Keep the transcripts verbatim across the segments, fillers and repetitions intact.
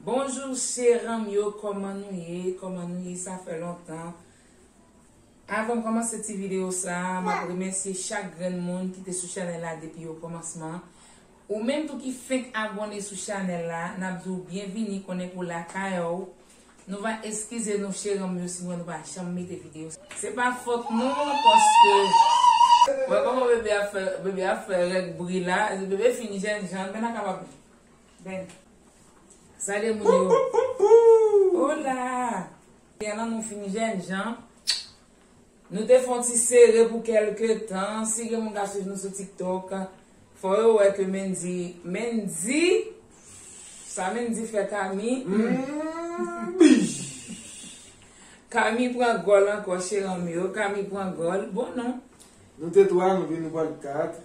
Bonjou, cheranm yo, kòman nou ye? Kòman nou ye? Sa fè lontan. Avan m kòmanse ti videyo sa a, m ap remèsye chak grenn moun ki te sou chanèl la depi okòmansman. Ou menm tou ki fenk abòne sou chanèl la, n ap di w byenvini, konnen pou lakay ou. Nou va eskize nou, cheranm yo, si nou wè nou pa janm mete videyo. Se pa fòt nou, paske, wè kòman bebe ap fè, bebe ap fè règ bri la, bebe fini jènjan, men nan kapab. Ben. Salye moun yo. Hola! Yè nan nou fini jènjan. Nou te fè yon ti sere pou kèlke tan. Si gen moun k ap swiv nou sou TikTok, fò yo wè ke Mendy, Mendy, sa Mendy fè Kami. Kami pran gòl ankò, cheranm yo. Kami pran gòl. Bon, non. Nou te twa, nou vin, nou pral kat.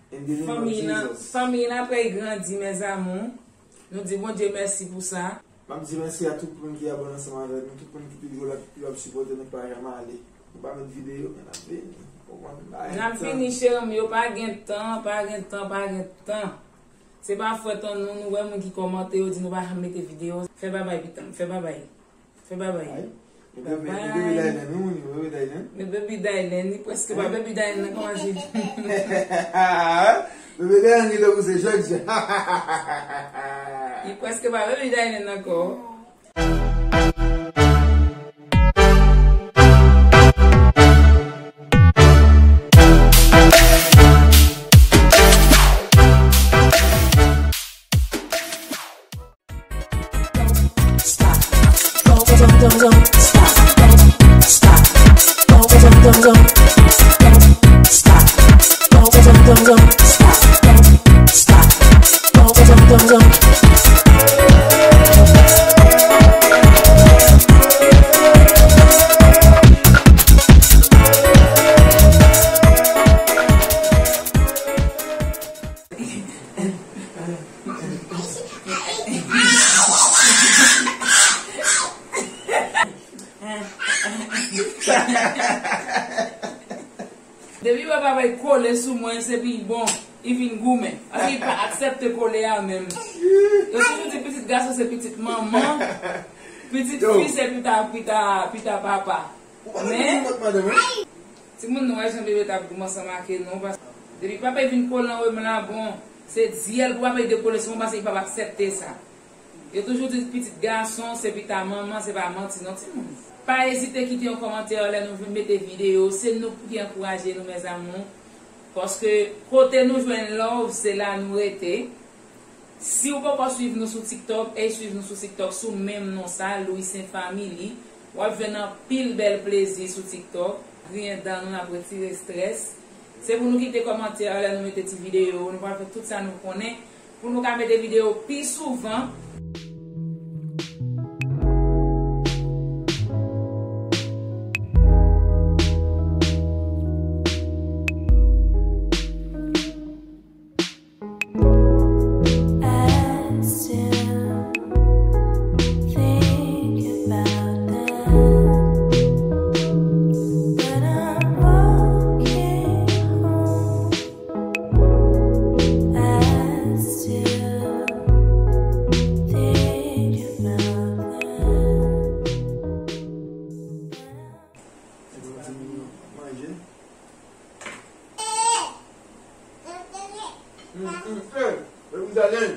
In the name of Jesus. Fanmi nan, fanmi nan apre grandi, mes amours. Nou di Bondye mèsi pou sa. M ap di mèsi a tout moun ki abòne ansanm avèk nou, tout moun ki toujou la, ki ap sipòte nou, ki pa janm ale. Nou pa met videyo, men n ap vini. Ou konprann? N ap vini, cheranm yo, pa gen tan, pa gen tan, pa gen tan. Se pa fòt an nou, nou wè moun ki kòmante, yo di nou pa janm mete videyo. Fè babay, pitanm, fè babay. Fè babay. Ay, men bebe, men bebe Dylan, wi, men bebe Dylan. Men bebe Dylan, li prèske pa bebe Dylan nan kòmanse. Bebe Dylan, li te pouse jèn jan. Li prèske pa bebe Dylan ankò. Stop. Don't, don't, don't, don't stop. Don't stop. Don't, don't, don't, don't. Don't stop. Don't, don't, don't, don't stop. Don't stop. Don't, don't, don't, don't. Depi wè papa y kole sou mwen, se pi bon, li vin goumen. Paske li pa aksepte kole a menm. Yo toujou di pitit gason se pitit manman, pitit fi se pita, pita, pita papa. Ou pa konn ki mòd madanm, wi. Timoun nou wè jan bebe t ap goumen ansanm ak nou, paske depi papa y vin kole anwo menm la, bon, se dyèl pou papa y dekole sou mwen, paske li p ap aksepte sa. Yo toujou di pitit gason se pita manman, se pa manti non, timoun. Pa ezite kite yon kòmantè lè nou vin mete videyo, se nou ki ankouraje nou, mes amours. Paske kote nou jwenn love, se la nou rete. Si w poko swiv nou sou TikTok, ey swiv nou sou TikTok sou menm non sa, Louis Saint Family. W ap jwenn anpil bèl plezi sou TikTok. Griyen dan nou, n ap retire estrès. Se pou nou kite kòmantè lè nou mete ti videyo, nou pral fè tout sa nou konnen pou nou ka mete videyo pi souvan. I still think about them when I'm walking home. I still think about them. Manje. Mm, mm, eh, Jeruzalèm.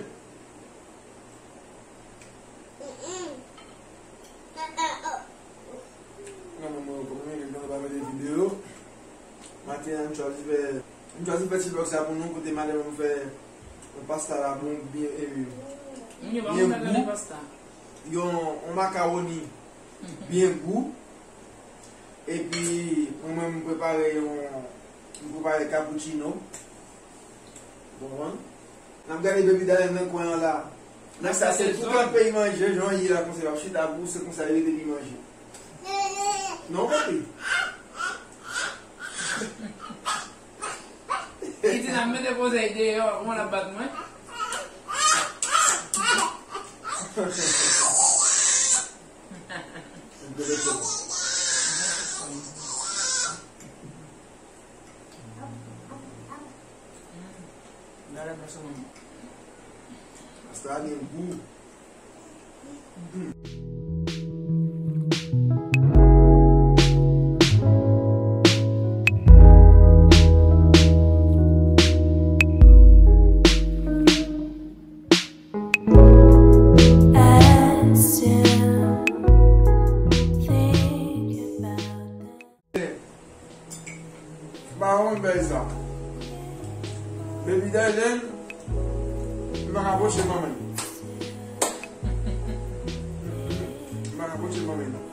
Nan moman yo, kòm nou gen tan pa mete videyo, maten an, m chwazi fè, m chwazi fè ti vlòg sa pou nou, kote madanm mwen fè yon pasta la bon, byen, eh, byen gou. Yon, yon makawoni byen gou. Epi, mwen menm, m prepare yon, m prepare cappuccino. Ou konprann? N ap gade Baby Dylan nan kwen an la. Nan sa se tou kanpe y manje, jan y ye la konsa, y ap chita pou se konsa y rete li manje. Non, papi. Li di nan mete poze y deyò, mwen ap bat mwen. Pasta a gen gou. Pwoche fanmi nou.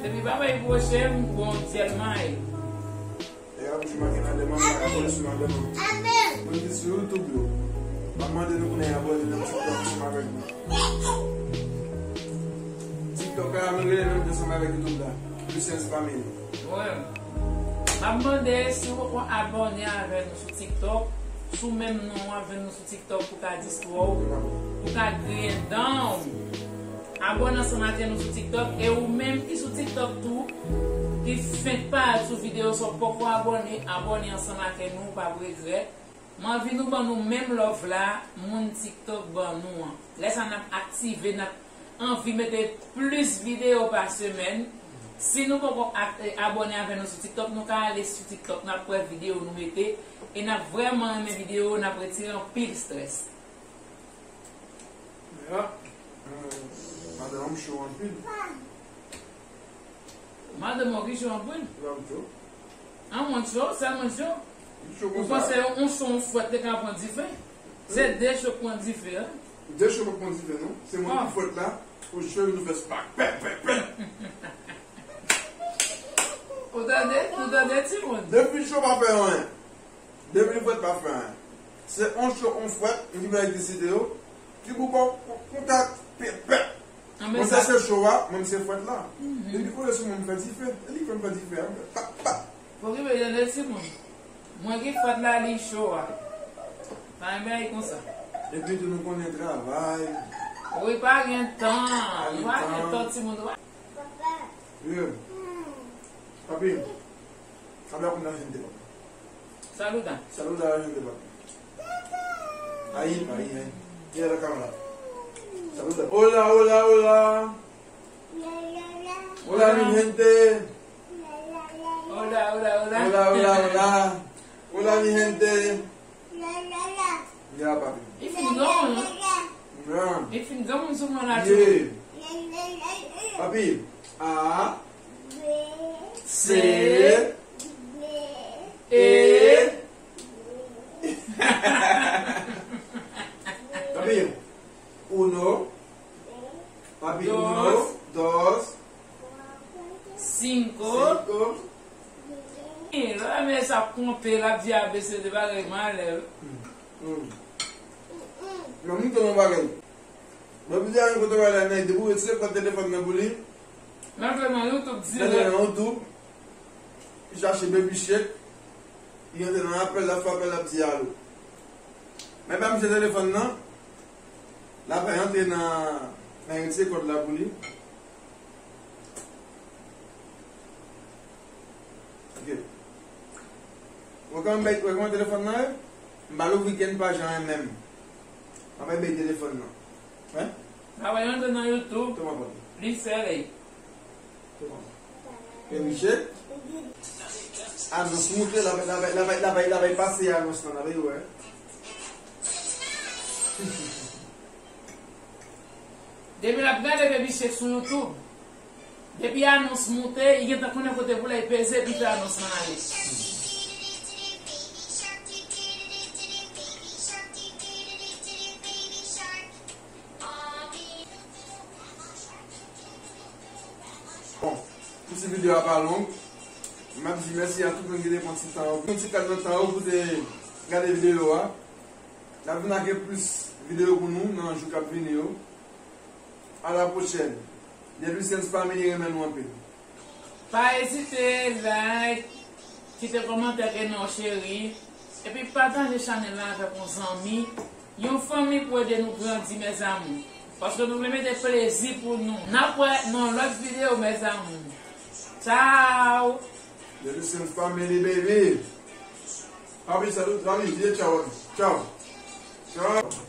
Depi papa yi pwoche m, bon dyèl may. E ap di maten nan demen, m pa ka abòne sou nan demen. Moun ki sou YouTube yo, m ap mande nou pou n abòne nan TikTok ansanm avèk nou. TikTok la, nou rele menm jan ansanm avèk YouTube la. Lucien's Family. Wi. M ap mande si w poko abòne avè nou sou TikTok, sou menm non avè nou sou TikTok pou ka distwè w, pou ka griyen dan w. Abòne ansanm ak nou sou TikTok, e ou menm ki sou TikTok tou, ki fenk parèt sou videyo sa w poko abòne, abòne ansanm ak nou, w p ap regrèt. M anvi nou ban nou menm love la, moun TikTok ban nou an. Lè sa n ap aktive, n ap anvi mete plis videyo pa semèn. Si nou poko ak-, e, abòne avè nou sou TikTok, nou ka ale sou TikTok, n ap wè videyo nou mete, e n ap vrèman renmen videyo, n ap retire anpil strès. Ya. Madanm cho anpil. Madanm ou ki cho anpil? Madanm cho. An mwen cho, sèl mwen cho. Ou panse yon, yon cho, yon fwèt te ka pran dife? Se de cho k pran dife, en. De cho pa pran dife, non. Se mwen ki fwèt la, pou cho nou fè spak. Pè, pè, pè. Ou tande? Ou tande, timoun? Depi cho pa fè anyen. Depi fwèt pa fè anyen. Se on cho, on fwèt, m ki fè elektrisite yo, ki pou ba w kontak, pèt, pèt. Mwen se, se cho a, mwen se fwèt la. Depi kole sou mwen, m fè dife. E li fè m fè dife a, m fè pa, pa. Fò ki bezwen de timoun. Mwen ki fwèt la, li cho a. Pa gen bagay konsa. Epi tou nou konnen travay. Wi, pa gen tan. Nou pa gen tan, timoun. Yeah. Papi. Habla con la gente, papá. Saluda. Saluda a la gente, papi. Ahí, ahí, ahí. Mira la cámara. Saluda. Hola, hola, hola. Hola, mi gente. Hola, hola, hola. Hola, hola, hola. Hola, mi gente. Ya, papi. Li fin granmoun, non? Ya. Li fin granmoun sou mwen la, tou. Ye. Papi, A, C, E. Papi, uno. Papi, uno, dos, cinco. Cinco. Lè men sa ap konte, l ap di A B C D bagay malè. Hmm. Hmm. Nan mouton nan bagay. Mwen di a yon kote bagay la, men depi w retire kòd telefòn nan pou li. L antre nan YouTube dirèk. L antre nan YouTube. Li chache Baby Shake. Li antre nan apèl, l ap fè apèl, l ap di alo. Men pa misye telefòn nan. L ap antre nan, nan retire kòd la pou li. Ok. Ou wè kòman bay, ou wè kòman telefòn nan ye? M pa louvri kenn paj an menm. M ap bay telefòn nan. Hein? Travay antre nan YouTube. Toma, papi. Li fè lè. Toma. E Michel? Anons moute, l ap, l ap, l ap, l ap, l ap pase anons lan, n ap wè. Depi l ap gade Baby Shake sou YouTube, depi anons moute, li gentan konnen kote pou l al peze, epi fè anons lan ale. Bon, pou ti videyo a pa long, m ap di mèsi a tout moun ki te pran ti tan yo, yon ti kad nan tan yo pou te gade videyo a. N ap vin ak plis videyo pou nou nan jou k ap vini yo. A la pwochèn. Depi Sense Family renmen nou anpil. Pa ezite like, kite kòmantè ke non cheri, epi pataje chanèl la avèk yon zanmi, yon fanmi pou ede nou grandi, mes amours. Paske nou vle mete plezi pou nou. N ap wè nan lòt videyo, mes amours. Tchao! Depi Sense Family, baby. Papi, salut, papi, di tchao. Tchao. Tchao.